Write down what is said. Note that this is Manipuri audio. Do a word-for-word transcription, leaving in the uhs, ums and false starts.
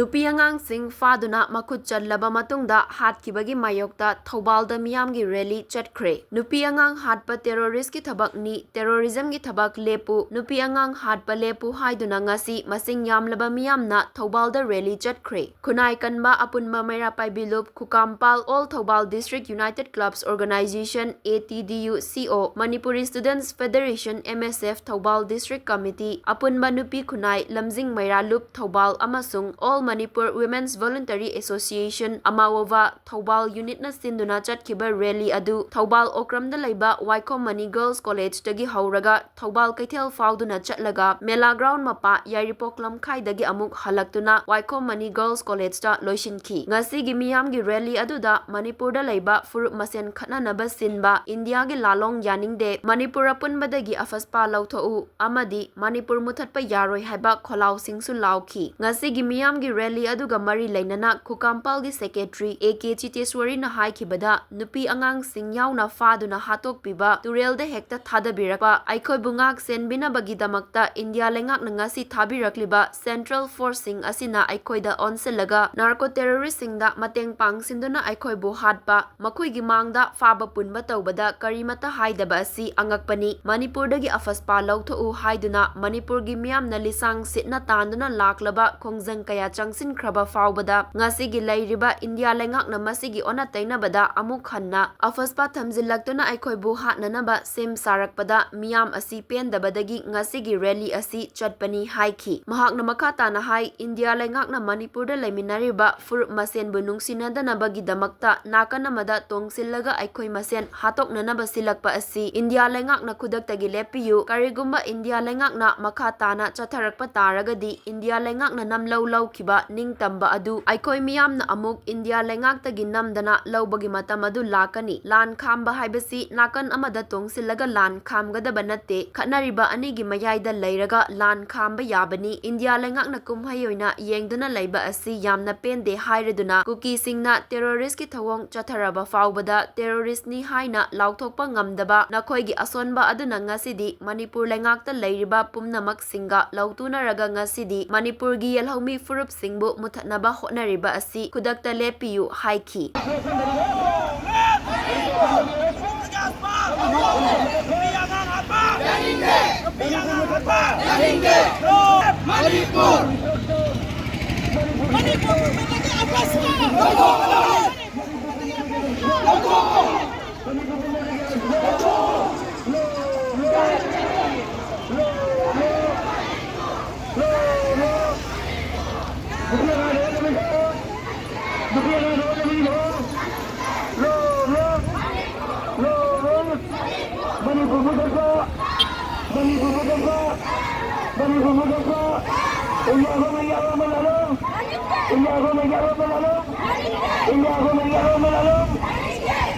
ꯅꯨꯄꯤ ꯑꯉꯥꯡꯁꯤꯡ ꯐꯥꯗꯨꯅ ꯃꯈꯨꯠ ꯆꯜꯂꯕ ꯃꯇꯨꯡꯗ ꯍꯥꯠꯈꯤꯕꯒꯤ ꯃꯥꯌꯣꯛꯇ ꯊꯧꯕꯥꯜꯗ ꯃꯤꯌꯥꯝꯒꯤ ꯔꯦꯂꯤ ꯆꯠꯈ꯭ꯔꯦ꯫ ꯅꯨꯄꯤ ꯑꯉꯥꯡ ꯍꯥꯠꯄ terrorist ꯀꯤ ꯊꯕꯛꯅꯤ, terrorism ꯒꯤ ꯊꯕꯛ ꯂꯦꯞꯄꯨ, ꯅꯨꯄꯤ ꯑꯉꯥꯡ ꯍꯥꯠꯄ ꯂꯦꯞꯄꯨ ꯍꯥꯏꯗꯨꯅ ꯉꯁꯤ ꯃꯁꯤꯡ ꯌꯥꯝꯂꯕ ꯃꯤꯌꯥꯝꯅ ꯊꯧꯕꯥꯜꯗ ꯔꯦꯂꯤ ꯆꯠꯈ꯭ꯔꯦ꯫ ꯈꯨꯟꯅꯥꯏ ꯀꯟꯕ ꯑꯄꯨꯟꯕ ꯃꯩꯔꯥ ꯄꯥꯏꯕꯤ ꯂꯨꯞ, ꯈꯨꯀꯥꯝꯄꯥꯜ All Thoubal District United Clubs Organisation, A T D U C O, Manipuri Students Federation, M S F, Thoubal District Committee, ꯑꯄꯨꯟꯕ ꯅꯨꯄꯤ ꯈꯨꯟꯅꯥꯏ, ꯂꯝꯖꯤꯡ ꯃꯩꯔꯥ ꯂꯨꯞ ꯊꯧꯕꯥꯜ ꯑꯃꯁꯨꯡ All Manipur Women's Voluntary Association, ꯑꯃꯥꯋꯣꯕꯥ, Thoubal unit ꯅ ꯁꯤꯟꯗꯨꯅ ꯆꯠꯈꯤꯕ ꯔꯦꯂꯤ ꯑꯗꯨ ꯊꯧꯕꯥꯜ ꯑꯣꯀ꯭ꯔꯝꯗ ꯂꯩꯕ ꯋꯥꯏꯈꯣꯝ ꯃꯅꯤ Girls College ꯇꯒꯤ ꯍꯧꯔꯒ ꯊꯧꯕꯥꯜ ꯀꯩꯊꯦꯜ ꯐꯥꯎꯗꯨꯅ ꯆꯠꯂꯒ ꯃꯦꯂꯥ ground ꯃꯄꯥ ꯌꯥꯏꯔꯤꯄꯣꯛ ꯂꯝꯈꯥꯏꯗꯒꯤ ꯑꯃꯨꯛ ꯍꯜꯂꯛꯇꯨꯅ ꯋꯥꯏꯈꯣꯝ ꯃꯅꯤ Girls College ꯇ ꯂꯣꯏꯁꯤꯟꯈꯤ꯫ ꯉꯁꯤꯒꯤ ꯃꯤꯌꯥꯝꯒꯤ ꯔꯦꯂꯤ ꯑꯗꯨꯗ ꯃꯅꯤꯄꯨꯔꯗ ꯂꯩꯕ ꯐꯨꯔꯨꯞ ꯃꯁꯦꯟ ꯈꯠꯅꯅꯕ ꯁꯤꯟꯕ, ꯏꯟꯗꯤꯌꯥꯒꯤ ꯂꯥꯂꯣꯡ ꯌꯥꯅꯤꯡꯗꯦ, ꯃꯅꯤꯄꯨꯔ ꯑꯄꯨꯟꯕꯗꯒꯤ ꯑꯐꯁꯄꯥ ꯂꯧꯊꯣꯛꯎ ꯑꯃꯗꯤ ꯃꯅꯤꯄꯨꯔ ꯃꯨꯊꯠꯄ ꯌꯥꯔꯣꯏ ꯍꯥꯏꯕ ꯈꯣꯜꯂꯥꯎꯁꯤꯡꯁꯨ ꯂꯥꯎꯈꯤ꯫ ꯉꯁꯤꯒꯤ ꯃꯤꯌꯥꯝꯒꯤ ꯔꯦꯂꯤ ꯑꯗꯨꯒ ꯃꯔꯤ ꯂꯩꯅꯅ ꯈꯨꯀꯥꯝꯄꯥꯜꯒꯤ secretary A K ꯆꯤꯇꯦꯁ꯭ꯋꯔꯤꯅ ꯍꯥꯏꯈꯤꯕꯗ, ꯅꯨꯄꯤ ꯑꯉꯥꯡꯁꯤꯡ ꯌꯥꯎꯅ ꯐꯥꯗꯨꯅ ꯍꯥꯠꯇꯣꯛꯄꯤꯕ, ꯇꯨꯔꯦꯜꯗ ꯍꯦꯛꯇ ꯊꯥꯗꯕꯤꯔꯛꯄ, ꯑꯩꯈꯣꯏꯕꯨ ꯉꯥꯛ ꯁꯦꯟꯕꯤꯅꯕꯒꯤꯗꯃꯛꯇ ꯏꯟꯗꯤꯌꯥ ꯂꯩꯉꯥꯛꯅ ꯉꯁꯤ ꯊꯥꯕꯤꯔꯛꯂꯤꯕ central force ꯁꯤꯡ ꯑꯁꯤꯅ ꯑꯩꯈꯣꯏꯗ ꯑꯣꯟꯁꯤꯜꯂꯒ narco terrorist ꯁꯤꯡꯗ ꯃꯇꯦꯡ ꯄꯥꯡꯁꯤꯟꯗꯨꯅ ꯑꯩꯈꯣꯏꯕꯨ ꯍꯥꯠꯄ, ꯃꯈꯣꯏꯒꯤ ꯃꯥꯡꯗ ꯐꯥꯕ ꯄꯨꯟꯕ ꯇꯧꯕꯗ ꯀꯔꯤꯃꯠꯇ ꯍꯥꯏꯗꯕ ꯑꯁꯤ ꯑꯉꯛꯄꯅꯤ꯫ ꯃꯅꯤꯄꯨꯔꯗꯒꯤ ꯑꯐꯁꯄꯥ ꯂꯧꯊꯣꯛꯎ ꯍꯥꯏꯗꯨꯅ ꯃꯅꯤꯄꯨꯔꯒꯤ ꯃꯤꯌꯥꯝꯅ ꯂꯤꯁꯥꯡ ꯁꯤꯠꯅ ꯇꯥꯟꯗꯨꯅ ꯂꯥꯛꯂꯕ ꯈꯣꯡꯖꯪ ꯀꯌꯥ ꯆꯪꯁꯤꯟꯈ꯭ꯔꯕ ꯐꯥꯎꯕꯗ ꯉꯁꯤꯒꯤ ꯂꯩꯔꯤꯕ ꯏꯟꯗꯤꯌꯥ ꯂꯩꯉꯥꯛꯅ ꯃꯁꯤꯒꯤ ꯑꯣꯟꯅ ꯇꯩꯅꯕꯗ ꯑꯃꯨꯛ ꯍꯟꯅ ꯑꯐꯁꯄꯥ ꯊꯝꯖꯤꯜꯂꯛꯇꯨꯅ ꯑꯩꯈꯣꯏꯕꯨ ꯍꯥꯠꯅꯅꯕ ꯁꯦꯝ ꯁꯥꯔꯛꯄꯗ ꯃꯤꯌꯥꯝ ꯑꯁꯤ ꯄꯦꯟꯗꯕꯗꯒꯤ ꯉꯁꯤꯒꯤ ꯔꯦꯂꯤ ꯑꯁꯤ ꯆꯠꯄꯅꯤ ꯍꯥꯏꯈꯤ꯫ ꯃꯍꯥꯛꯅ ꯃꯈꯥ ꯇꯥꯅ ꯍꯥꯏ, ꯏꯟꯗꯤꯌꯥ ꯂꯩꯉꯥꯛꯅ ꯃꯅꯤꯄꯨꯔꯗ ꯂꯩꯃꯤꯟꯅꯔꯤꯕ ꯐꯨꯔꯨꯞ ꯃꯁꯦꯟꯕꯨ ꯅꯨꯡꯁꯤꯅꯗꯅꯕꯒꯤꯗꯃꯛꯇ ꯅꯥꯀꯟ ꯑꯃꯗ ꯇꯣꯡꯁꯤꯜꯂꯒ ꯑꯩꯈꯣꯏ ꯃꯁꯦꯟ ꯍꯥꯠꯇꯣꯛꯅꯅꯕ ꯁꯤꯜꯂꯛꯄ ꯑꯁꯤ ꯏꯟꯗꯤꯌꯥ ꯂꯩꯉꯥꯛꯅ ꯈꯨꯗꯛꯇꯒꯤ ꯂꯦꯞꯄꯤꯌꯨ꯫ ꯀꯔꯤꯒꯨꯝꯕ ꯏꯟꯗꯤꯌꯥ ꯂꯩꯉꯥꯛꯅ ꯃꯈꯥ ꯇꯥꯅ ꯆꯠꯊꯔꯛꯄ ꯇꯥꯔꯒꯗꯤ ꯏꯟꯗꯤꯌꯥ ꯂꯩꯉꯥꯛꯅ ꯅꯝꯂꯧ ꯂꯧꯈꯤꯕ ꯅꯤꯡꯇꯝꯕ ꯑꯗꯨ ꯑꯩꯈꯣꯏ ꯃꯤꯌꯥꯝꯅ ꯑꯃꯨꯛ ꯏꯟꯗꯤꯌꯥ ꯂꯩꯉꯥꯛꯇꯒꯤ ꯅꯝꯗꯅ ꯂꯧꯕꯒꯤ ꯃꯇꯝ ꯑꯗꯨ ꯂꯥꯛꯀꯅꯤ꯫ ꯂꯥꯟ ꯈꯥꯝꯕ ꯍꯥꯏꯕꯁꯤ ꯅꯥꯀꯟ ꯑꯃꯗ ꯇꯣꯡꯁꯤꯜꯂꯒ ꯂꯥꯟ ꯈꯥꯝꯒꯗꯕ ꯅꯠꯇꯦ꯫ ꯈꯠꯅꯔꯤꯕ ꯑꯅꯤꯒꯤ ꯃꯌꯥꯏꯗ ꯂꯩꯔꯒ ꯂꯥꯟ ꯈꯥꯝꯕ ꯌꯥꯕꯅꯤ꯫ ꯏꯟꯗꯤꯌꯥ ꯂꯩꯉꯥꯛꯅ ꯀꯨꯝꯍꯩ ꯑꯣꯏꯅ ꯌꯦꯡꯗꯨꯅ ꯂꯩꯕ ꯑꯁꯤ ꯌꯥꯝꯅ ꯄꯦꯟꯗꯦ ꯍꯥꯏꯔꯗꯨꯅ ꯀꯨꯀꯤꯁꯤꯡꯅ terrorist ꯀꯤ ꯊꯧꯑꯣꯡ ꯆꯠꯊꯔꯕ ꯐꯥꯎꯕꯗ terrorist ꯅꯤ ꯍꯥꯏꯅ ꯂꯥꯎꯊꯣꯛꯄ ꯉꯝꯗꯕ ꯅꯈꯣꯏꯒꯤ ꯑꯁꯣꯟꯕ ꯑꯗꯨꯅ ꯉꯁꯤꯗꯤ ꯃꯅꯤꯄꯨꯔ ꯂꯩꯉꯥꯛꯇ ꯂꯩꯔꯤꯕ ꯄꯨꯝꯅꯃꯛꯁꯤꯡꯒ ꯂꯧꯇꯨꯅꯔꯒ ꯉꯁꯤꯗꯤ ꯃꯅꯤꯄꯨꯔꯒꯤ ꯌꯦꯜꯍꯧꯃꯤ ꯐꯨꯔꯨꯞ ꯁꯤꯡꯕꯨ ꯃꯨꯊꯠꯅꯕ ꯍꯣꯠꯅꯔꯤꯕ ꯑꯁꯤ ꯈꯨꯗꯛꯇ ꯂꯦꯞꯄꯤꯌꯨ ꯍꯥꯏꯈꯤ꯫ ꯃꯅꯤꯄꯨꯔ ꯃꯨꯊꯠꯄ! ꯃꯅꯤꯄꯨꯔ ꯃꯨꯊꯠꯄ! ꯃꯅꯤꯄꯨꯔ ꯃꯨꯊꯠꯄ! ꯏꯟꯗꯤꯌꯥ ꯒꯣꯔꯃꯦꯟꯒꯤ ꯑꯔꯣꯟꯕ ꯂꯥꯂꯣꯡ! ꯏꯟꯗꯤꯌꯥ ꯒꯣꯔꯃꯦꯟꯒꯤ ꯑꯔꯣꯟꯕ ꯂꯥꯂꯣꯡ! ꯏꯟꯗꯤꯌꯥ